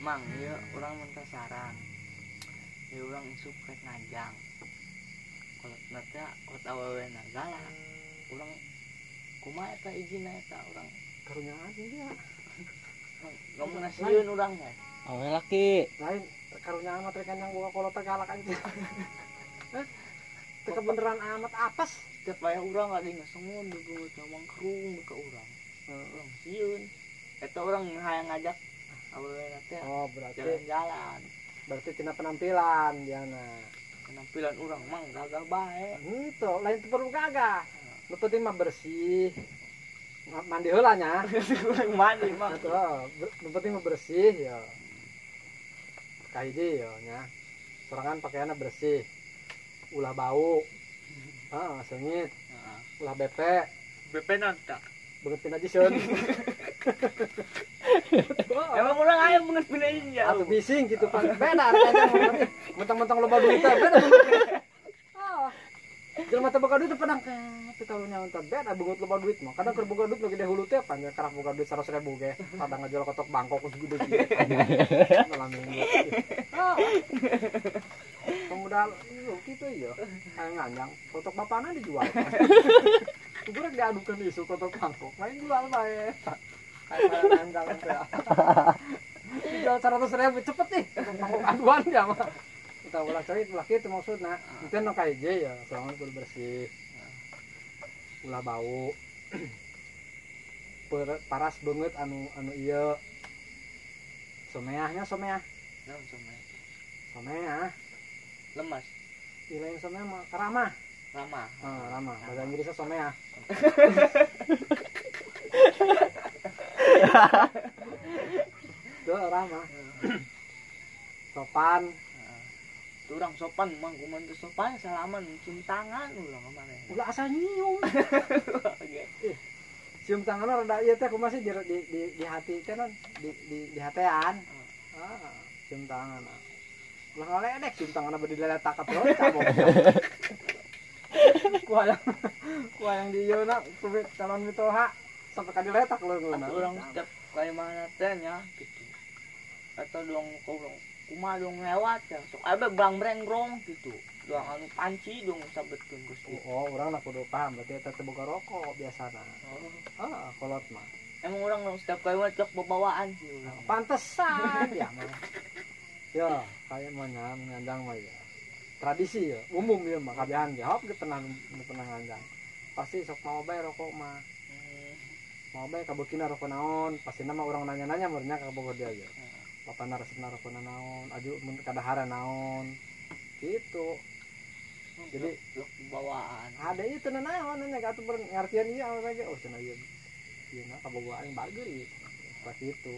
Mang, ieu urang minta saran. Ieu urang isuk rek nganjang. Kolotna teh kolot awewena galak. Urang kumaha eta ijinna eta urang karunyaan dia. Ngomong sieun urang teh. Awe laki. Lain karunyaan mah teh kan yang boga kolot teh galak anjing. Hah? Teu kebeneran amat apes. Setiap aya urang lagi ngesengun beungeut mangkrung ke urang. Urang sieun. Eta urang hayang ngajak awewena teh. Oh, berarti jalan-jalan. Berarti tina penampilan diana. Penampilan urang mah gagah bae. Henteu, lain teu perlu gagah. Nu penting mah bersih. Mandi heula nya. Urang mandi mah. Atuh, nu penting mah bersih ya. Kahiji ya nya. Sorangan pakaianna bersih. Ulah bau. Heeh, seungit. Heeh. Ulah bepe. Bepe naon tah? Beungeut pina jiseun. Emang urang aya beungeut pina jiseun ya? Atuh bising gitu Pak. Beda artinya mentang-mentang loba duit teh beda. Ah. Jelema teh boga duit teh pedang teh tahu nya teh beda beungeut loba duit mah. Kadang keur boga duit nu gede hulu teh pan kerap boga duit 100.000 ge. Kadang ngajual kotok Bangkok geus gede gitu. Malam minggu. Ah. Pemuda lu kitu ieu. Hayang nganjang kotok bapana dijual. Kurang diadukan isu kotok Bangkok, main jual bae. Kayak nganjang teh. Dijual 100.000 cepet nih, kotok Bangkok aduan dia mah. Kita ulah cari ulah kitu maksudna. Itu nu kahiji ya, sorangan kudu bersih. Ulah bau. Paras beungeut anu anu ieu. Someahnya someah. Naon someah? Someah. Lemas. Ih, lain someah mah ramah. Ramah. Ah, ramah. Bahasa Inggrisnya someah. Tuh ramah. Sopan. Tuh urang sopan mang kumaha teu sopan salaman cium tangan urang ka maneh. Ulah asal nyium. Oke. Cium tangan rada ieu teh kumaha sih di hati teh non di hatean. Ah, cium tangan. Ulah ngaledek cium tangan bade diletak atuh cabok. Ku hayang di ieu na calon mitoha sampai ka diletak leungeunna. Urang setiap kali mana teh nya gitu. Atau dong urang kumaha dong lewat ya sok abe brang-breng gitu. Doang anu panci dong sabetkeun Gusti. Oh, urang na kudu paham berarti eta teh boga rokok biasana. Oh. Ah, kolot mah. Emang urang dong setiap kali mah cok bebawaan sih urang. Pantesan ya mah. Ya, kayak mah nya nganjang mah ya. Tradisi ya, umum ya mah kabehan ge hop ge pernah nganjang. Pasti sok mau bae rokok mah. Mau bae kabeukina rokok naon, pastina mah urang nanya-nanya meureun nya ka bogoh dia ya. Bapana resepna rokokna naon, aju mun kadahara naon. Gitu. Jadi bawaan. Ada ieu teu naon nya atuh ngartian ieu awewe ge oh cenah ieu. Ieu na kabogoh aing bager ieu. Seperti itu.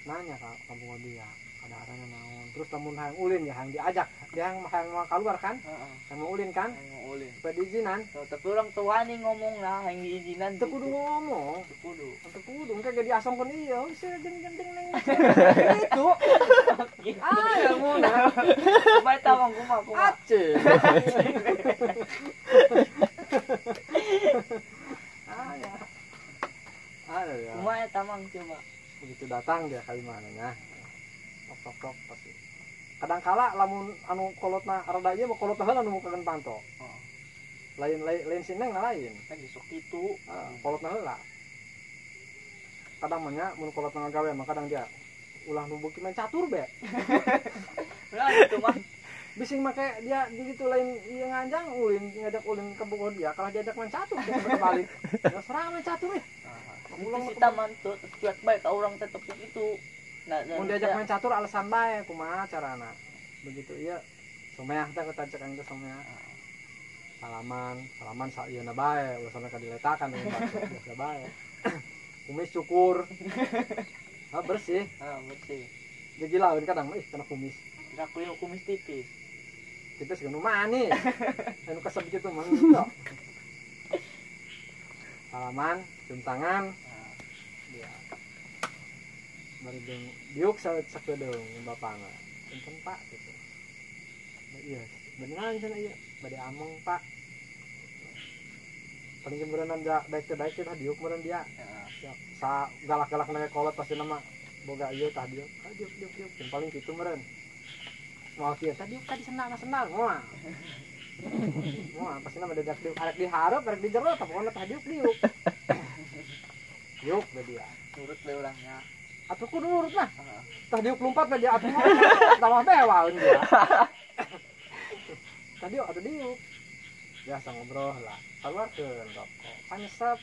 Nanya ka kabogoh dia, kadaharana naon. Terus lamun hayang ulin ya hayang diajak, dia hayang mau keluar kan? Heeh. Hayang mau ulin kan? Hayang mau ulin. Supaya diizinan. Tuh, tapi orang tua nih ngomong lah hayang diizinan. Teu kudu ngomong. Teu kudu. Teu kudu engke ge diasongkeun ieu, sih jeung jeung neng. Gitu. Ah, ya mun. Kumaha eta mah kumaha kumaha. Aceh. Ah ya. Ah ya. Kumaha eta mang coba. Begitu datang dia kali mana nya. Tok tok tok pasti. Kadang kala lamun anu kolotna rada ieu mah kolotna heula anu mukakeun panto. Heeh. Lain lain lain si Neng na lain. Kan sok kitu. Heeh, kolotna heula. Kadang mah nya mun kolotna ngagawe mah kadang dia ulah nu beuki main catur be. Ulah gitu mah. Bising make dia gitu lain ieu nganjang ulin ngajak ulin ke Bogor dia kalah diajak main catur dia balik. Geus rame catur ih. Ulang si taman tuh cuek bae ka urang teh tepuk itu. Nah, mun diajak main catur alasan bae kumaha carana. Begitu ieu someah teh kata cek aing teh someah. Salaman, salaman sa ieu na bae ulah sampe ka diletakan biasa bae. Kumis cukur. Ah bersih. Ah bersih. Jadi lawan kadang ih kana kumis. Aku yang kumis tipis. Tipis geus nu manis. Anu kasep kitu mah gitu. Salaman, cium tangan. Ya. Bari jeung diuk sakedeung bapana. Punten Pak gitu. Iya, beneran cenah ieu. Bade ameng Pak. Paling meureunnan da daek teh daek teh diuk meureun dia. Ya, sa galak-galak na kolot pasti nama Boga ieu tah diuk, tah diuk diuk diuk. Yang paling kitu meureun. Moal kieu tah diuk tadi sendal sendal moal. Moal pasti mah dadak diuk arek dihareup arek di jero tah pokona tah diuk diuk. Diuk we dia. Nurut we urangnya. Atuh kudu nurut lah. Heeh. Tah diuk lompat we dia atuh tambah bewaeun dia. Tah diuk atuh diuk. Biasa ngobrol lah. Keluarkeun rokok. Panyesep.